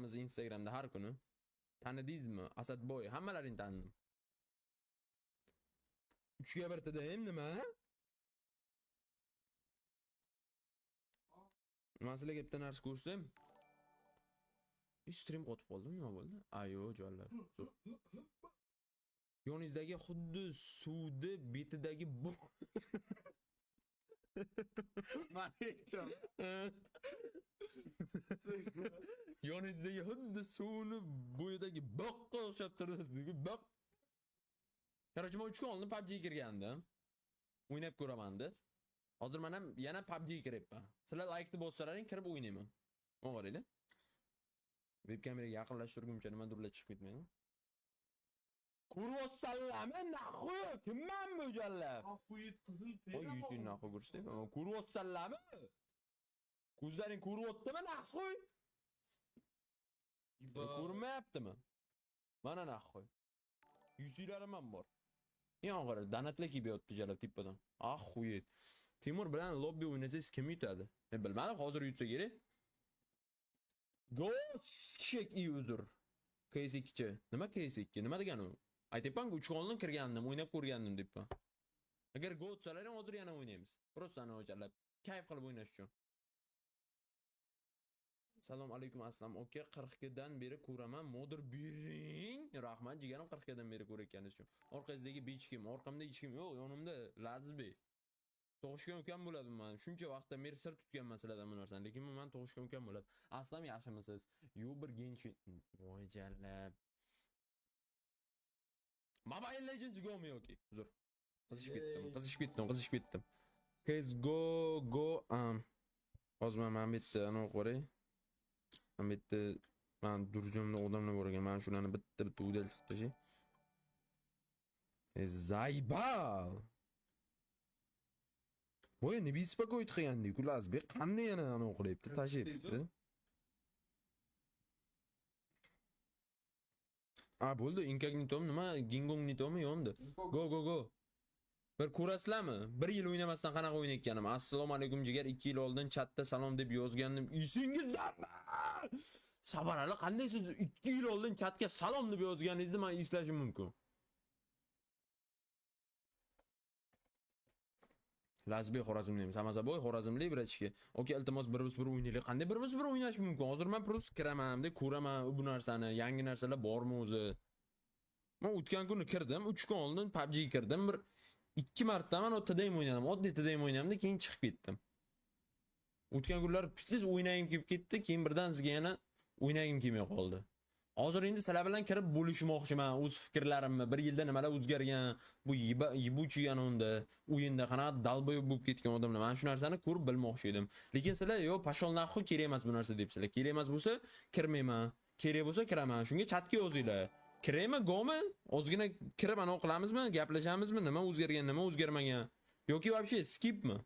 Ko'ramiz Instagramda har kuni. Tanidingizmi? Asadboy, hammalaringni tanidim. 3ga 1 TDM nima? Man sizlarga bitta narsa ko'rsam. Stream qotib qoldim, nima bo'ldi? Ayo, jonlar. Zo'r. Yoningizdagi xuddi suvni betidagi bu Man aytdim. Yoningizdagi xuddi suvni bo'yidagi boqqa o'xshab turadi. Boq. Короче, men 3 kun oldin PUBG 'ga kirgandim. O'ynab ko'raman deb. Hozir men ham yana PUBG 'ga kiryapman. Sizlar like-ni bossalaring kirib o'ynayman. Mana qaranglar. Web kameraga yaqinlashtirguncha nimadirlar chiqib ketmaydi. Ko'ryapsanlarmi? Naxuy? Kimman bu jalab? Axuyet qizil Voy yuzingni naxuy ko'rsataymi? Ko'ryapsanlarmi? Ko'zlaring ko'ryaptimi naxuy? Ko'rinmayaptimi? Mana naxuy. Yuzlarim ham bor. Yon qara, donatlar kiyib yotibdi jalab tepadan. Axuyet. Timur bilan lobby o'ynasangiz kim yutadi? Men bilmadim, hozir yutsa kerak. Go kishak i uzr. KS2 chi. Nima KS2? Nima degani u? Aytyapman-ku, 3 kun oldin kirgandim, o'ynab ko'rgandim debman. Agar go utsalaring hozir yana o'ynaymiz. Просто ana jalab kayf qilib o'ynash uchun. Salom alaykum aslam aka, 42 dan beri ko'raman. Moder bering. Rahmat jigarim 42 dan beri ko'rayotganingiz uchun. Orqangizdagi bech kim? Orqamda hech kim yo'q, yonimda Lazizbek. Tug'ishgan ukam bo'ladi man. Shuncha vaqtdan beri sir tutganman sizlardan bu narsani, lekin bu man tug'ishgan ukam bo'ladi. Aslam yaxshimisiz? Yu bir Genshin. Voy jalab. Mobile Legends go'mi yoki? Uzr. Qizishib ketdim, qizishib ketdim, qizishib ketdim. CS:GO go hozir man bu yerda anavi qo'ray. Man bu yerda man durzumda odamlar bor ekan. Man shularni bitta bitta udal qilib tashay. Zaybal. Voy, ne беспокоить qilgandik Lazbek qanday yana anavi qilyapti, tashlayapti. A bo'ldi, inkognitomi nima, gingognitomi yondi. Go go go. Bir ko'rasizlarmi? Bir yil o'ynamasdan qanaqa o'ynayotganim. Assalomu alaykum jigar, 2 yil oldin chatda salom deb yozgandim. Esingizdami? Sabarali qanday siz 2 yil oldin chatga salom deb yozganingizni men eslashim mumkin. Lazbek Xorazmlik, Samazaboy Xorazmlik bratishka. Okey, iltimos bir bir o'ynaylik. Qanday bir bir o'ynash mumkin? Hozir men просто kiraman, deb ko'raman bu narsani, yangi narsalar bormi o'zi? Men o'tgan kuni kirdim, 3 kun oldin PUBG kirdim, bir 2 marta men o TDM o'ynadim. Oddiy TDM o'ynadim, keyin chiqib ketdim. O'tgan kunlar siz o'ynagim kelib ketdi, keyin birdan sizga yana o'ynagim kelmay qoldi. Hozir endi sizlar bilan kirib bo'lishmoqchiman o'z fikrlarimni. Bir yilda nimalar o'zgargan, bu yebuchi yana unda o'yinda qanaqa dalboyob bo'lib ketgan odamlar. Men shu narsani ko'rib bilmoqchi edim. Lekin sizlar yo pashol naxu kerak emas bu narsa debsizlar. Kerak emas bo'lsa kirmayman. Kerak bo'lsa kiraman. Shunga chatga yozinglar. Kiraymi, go'mi? Ozgina kirib anaqa qilamizmi, gaplashamizmi? Nima o'zgargan, nima o'zgarmagan? Yoki вообще skipmi?